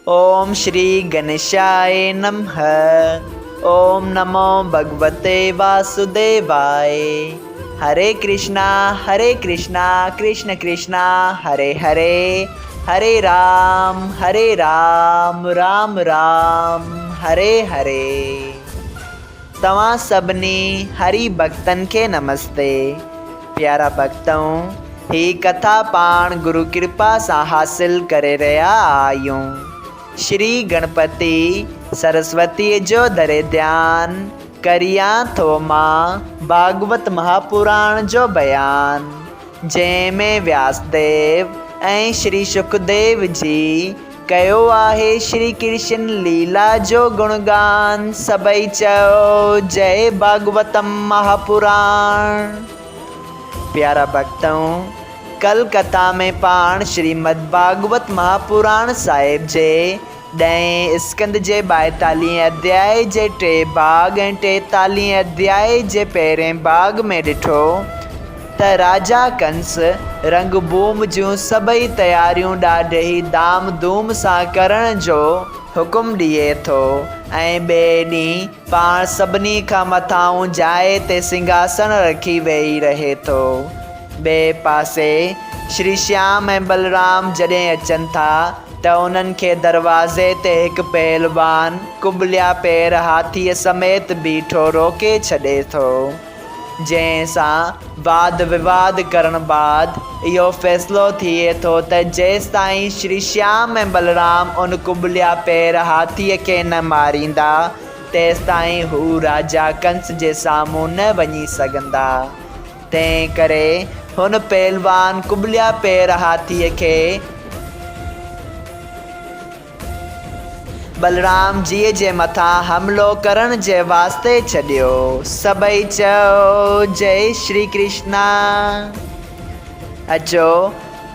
اوم شري گنيشاء نمه اوم نمو ڀڳوتي واسوديواء هري ڪرشنا هري ڪرشنا ڪرشن ڪرشنا هري هري هري رام هري رام رام رام هري هري. توهان سڀني هري ڀڳتن کي نمستي. پيارا ڀڳتؤ! هي ڪٿا پاڻ گرو ڪرپا سان حاصل ڪري رهيا آهيون. شري گڻپتي سرسوتيء جو ڌري ڌيان ڪريان ٿو مان ڀاڳوت مهاپراڻ جو بيان، جنهن ۾ وياسديو ۽ شري شڪديو جي ڪيو آهي شري ڪرشن ليلا جو گڻگان، سڀئي چئو جئي ڀاڳوتم مهاپراڻ. پيارا ڀڳتؤ! ڪل ڪٿا ۾ پاڻ شريمد ڀاڳوت مهاپراڻ صاحب جي ڏهين اسڪنڌ جي ٻائيتاليهين اڌيائي جي ٽئين ڀاڳ ۽ ٽيتاليهين اڌيائي جي پهرين ڀاڳ ۾ ڏٺو ته راجا ڪنس رنگ ڀوم جون سڀئي تياريون ڏاڍي ئي ڌام ڌوم سان ڪرڻ جو حڪم ڏئي ٿو ۽ ٻئي ڏينهن پاڻ سڀني کان مٿانهون جاء تي سنگهاسڻ رکي ويهي رهي ٿو. ٻئي پاسي شري شيام ۽ بلرام جڏهن اچن ٿا ته انهن کي دروازي تي هڪ پهلوان ڪٻليا پير هاٿيء سميت بيٺو روڪي ڇڏي ٿو. جنهن سان واد وواد ڪرڻ بعد اهو فيصلو ٿئي ٿو ته جيستائين شري شيام ۽ بلرام ان ڪٻليا پير هاٿيء کي نه ماريندا، تيستائين هو راجا ڪنس جي سامهون نه وڃي سگهندا. تنهن ڪري هن پهلوان ڪٻليا پير هاٿيء کي. بلرام جيء جي مٿان حملو ڪرڻ جي واسطي ڇڏيو. سڀئي چئو جئي شري ڪرشنا. اچو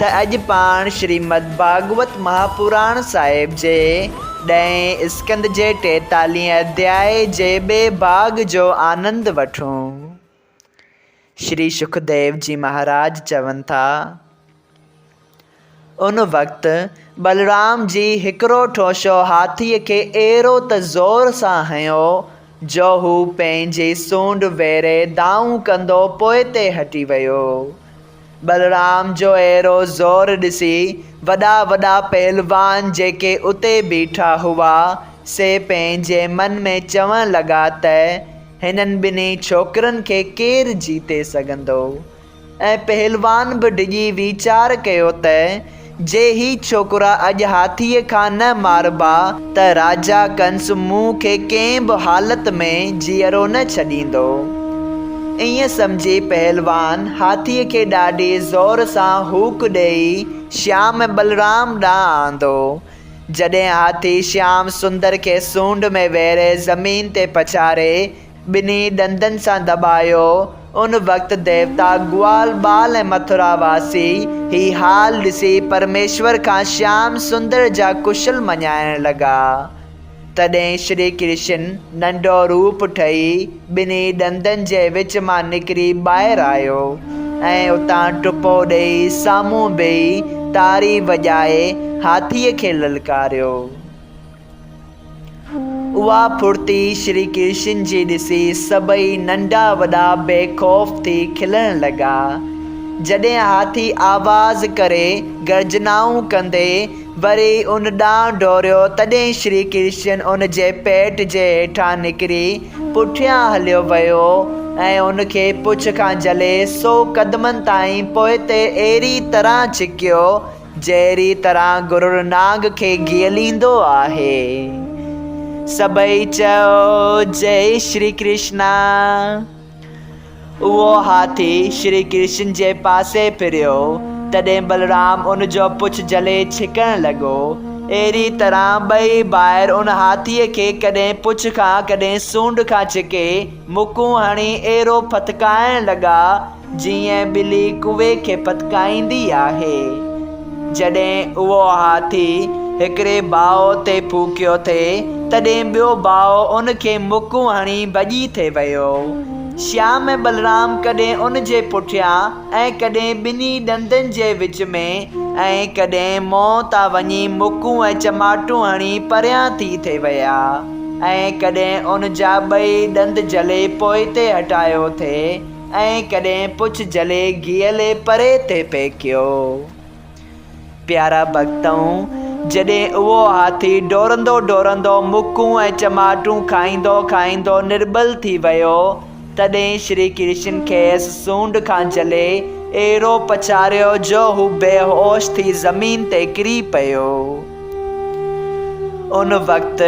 ته اڄ پاڻ شريمد ڀاڳوت مهاپراڻ صاحب جي ڏهين اسڪنڌ جي ٽيتاليهين اڌيائي جي ٻئي ڀاڳ جو آنند وٺون. شري شڪديو جي مهاراج چون ٿا. ان وقت بلرام جي هڪڙو ٺونشو هاٿيء کي اهڙو ته زور سان هنيو، جو هو پنهنجي سونڍ ويري دانهون ڪندو پوئتي هٽي ويو. بلرام جو اهڙو زور ڏسي وڏا وڏا پهلوان جيڪي اتي بيٺا هئا، سي پنهنجي من ۾ چوڻ لڳا ته، هنن ٻنهي ڇوڪرن کي ڪير جيتي سگهندو؟ ۽ پهلوان به ڊڄي ويچار ڪيو ته، جي هي ڇوڪرا اڄ هاٿيء کان نه ماربا ته راجا ڪنس مون کي ڪنهن به حالت ۾ جيئرو نه ڇڏيندو. ائين سمجهي پهلوان هاٿيء کي ڏاڍي زور سان هوڪ ڏيئي شيام ۽ بلرام ڏانهن آندو. جڏهن هاٿي شيام سندر کي سونڍ ۾ ويڙهي زمين تي پڇاري ٻنهي ڏندن سان دٻايو. ان وقت ديوتا گوال ٻال ۽ مٿرا واسي هي حال ڏسي پرميشور کان شيام سندر جا ڪشل مڃائڻ لڳا. تڏهن شري ڪرشن ننڍو روپ ٺهي ٻنهي ڏندن جي وچ مان نڪري ٻاهر آيو ۽ اتان ٽپو ڏيئي سامهون بيهي تاڙي وڄائي هاٿيء کي للڪاريو. اها ڦڙتي شري ڪرشن جي ڏسي سڀئي ننڍا وڏا بي خوف ٿي کلڻ لڳا. جڏهن هاٿي آواز ڪري گرجنائون ڪندي وري ان ڏانهن ڊوڙيو تڏهن شري ڪرشن ان جي پيٽ جي هيٺان نڪري پٺيان هليو ويو ۽ ان کي پڇ کان جهلي سو قدمن تائين پوئتي اهڙي طرح ڇڪيو جهڙي طرح گرڙ نانگ کي گهيليندو آهي. سڀئي چئو جئي شري ڪرشنا. اهو هاٿي شري ڪرشن جي پاسي ڦريو، تڏهن بلرام ان جو پڇ جهلي ڇڪڻ لڳو. اهڙي طرح ٻئي ڀائر ان هاٿيء کي ڪڏهن پڇ کان ڪڏهن سونڍ کان ڇڪي مڪون هڻي اهڙو ڦٿڪائڻ لڳا، جيئن ٻلي ڪوئي کي ڦٿڪائيندي آهي. جڏهن اهو هاٿي هڪڙي ڀاء تي ڦوڪيو ٿي، تڏهن ٻيو ڀاء ان کي مڪون هڻي ڀڄي ٿي ويو. شيام ۽ بلرام ڪڏهن ان جي پٺيان ۽ ڪڏهن ٻنهي ڏندن جي وچ ۾ ۽ ڪڏهن منهن تان وڃي مڪون ۽ چماٽون هڻي پريان ٿي ٿي ويا ۽ ڪڏهن ان جا ٻئي ڏند جهلي پوئتي هٽايو ٿي ۽ ڪڏهن پڇ جهلي گهلي پري ٿي ڦيڪيو. پيارا ڀڳتؤ! جڏهن اهو هاٿي ڊوڙندو ڊوڙندو مڪون ۽ چماٽون کائيندو کائيندو نرٻل ٿي ويو، تڏهن شري ڪرشن کيس سونڍ کان جهلي اهڙو پڇاريو جو هو بيهوش ٿي زمين تي ڪري پيو. ان وقت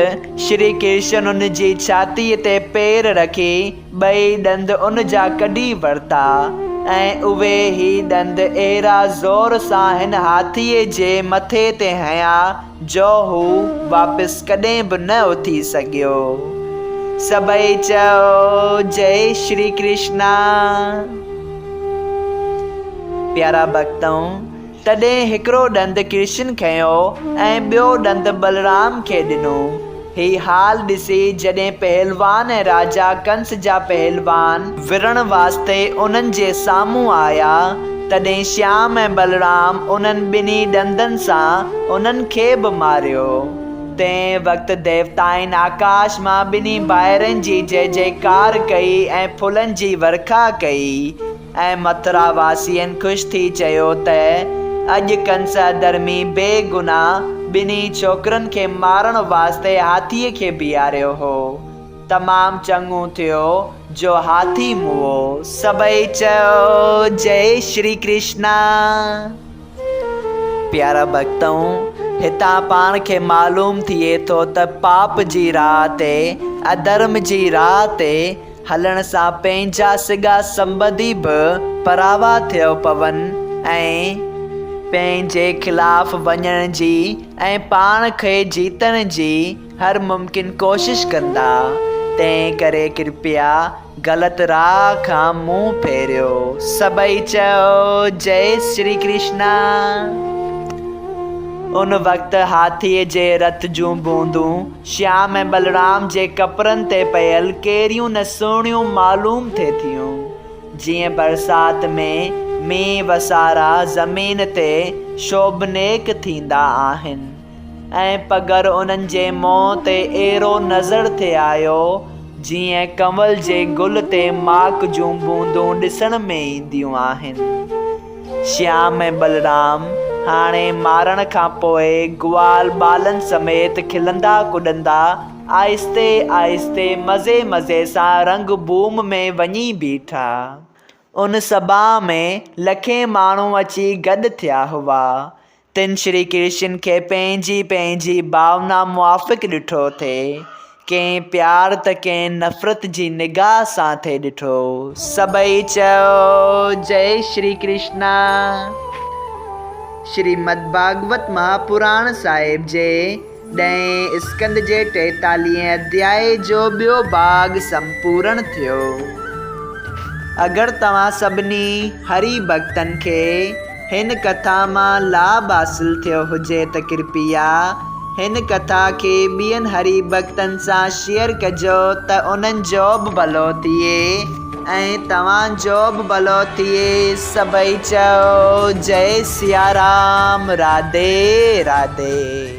شري ڪرشن ان جي ڇاتيء تي پير رکي ٻئي ڏند ان جا ڪڍي ورتا ۽ اهي ئي ڏند اهڙا زور سان هن هاٿيء جي مٿي تي هنيا جو هو واپس ڪڏهن به نه اٿي سگهيو. سڀئي چئو، جئي شري ڪرشنا! پيارا ڀڳتؤ! تڏهن هڪڙو ڏند ڪرشن کنيو ۽ ٻيو ڏند بلرام کي ڏنو. هي حال ڏسي جڏهن پهلوان ۽ راجا ڪنس جا پهلوان وڙهڻ واسطي انهن جي سامهون آيا، تڏهن شيام ۽ بلرام انهن ٻنهي ڏندن سان انهن کي به ماريو. تنهن وقت ديوتائن آڪاش مان ٻنهي ڀائرن جي جئه جئڪار ڪئي ۽ ڦلن جي ورکا ڪئي. ۽ مٿرا واسين خوش ٿي چيو ته اڄ ڪنس اڌرمي بي گناهه ٻنهي ڇوڪرن کي مارڻ واسطي هاٿيء کي بيهاريو هو. تمام چڱو ٿيو جو هاٿي موئو. سڀئي چيو جئي شري ڪرشنا. پيارا ڀڳتؤ! هتان پاڻ کي معلوم ٿئي ٿو ته پاپ جي راهه تي، اڌرم جي راهه تي هلڻ سان پنهنجا سڳا سنٻنڌي به پراوا ٿيو پون ۽ پنهنجي خلاف وڃڻ جي ۽ پاڻ کي جيتڻ جي هر ممڪن ڪوشش ڪندا، تنهن ڪري ڪرپيا غلط راهه کان منهن ڦيريو. سڀئي چيو، جئي شري ڪرشنا. ان وقت هاٿيء جي رت جون بوندون شيام ۽ بلرام جي ڪپڙن تي پيل ڪهڙيون نه سهڻيون معلوم ٿي ٿيون، جيئن برسات ۾ مينهن وسارا زمين تي شوڀنيڪ ٿيندا آهن. ۽ پگهر انهن جي منهن تي اهڙو نظر ٿي آيو، جيئن ڪنول جي گل تي ماڪ جون بوندون ڏسڻ ۾ اينديون آهن. شيام ۽ بلرام هاڻي مارڻ کان پوء گوال ٻالن سميت کلندا ڪڏندا آهستي آهستي مزي مزي سان رنگ ڀوم ۾ وڃي بيٺا. ان سڀا ۾ لکين ماڻهو اچي گڏ ٿيا هئا. تن شري ڪرشن کي پنهنجي پنهنجي ڀاونا موافق ڏٺو ٿي. ڪنهن پيار ته ڪنهن نفرت جي نگاهه سان ٿي ڏٺو. سڀئي چيو، جئي شري ڪرشنا. شريمد ڀاڳوت مهاپراڻ صاحب جي ڏهين اسڪنڌ جي ٽيتاليهين اڌيائي جو ٻيو ڀاڳ سمپورڻ ٿيو. اگر توهان سڀني هري ڀڳتن کي هن ڪٿا مان لاڀ حاصل ٿيو هجي ته ڪرپيا هن ڪٿا کي ٻين هري ڀڳتن سان شيئر ڪجو ته انهن جو به ڀلو ٿئي ۽ توهان جو به ڀلو ٿئي سڀئي چئو جئي سيارام راڌي راڌي.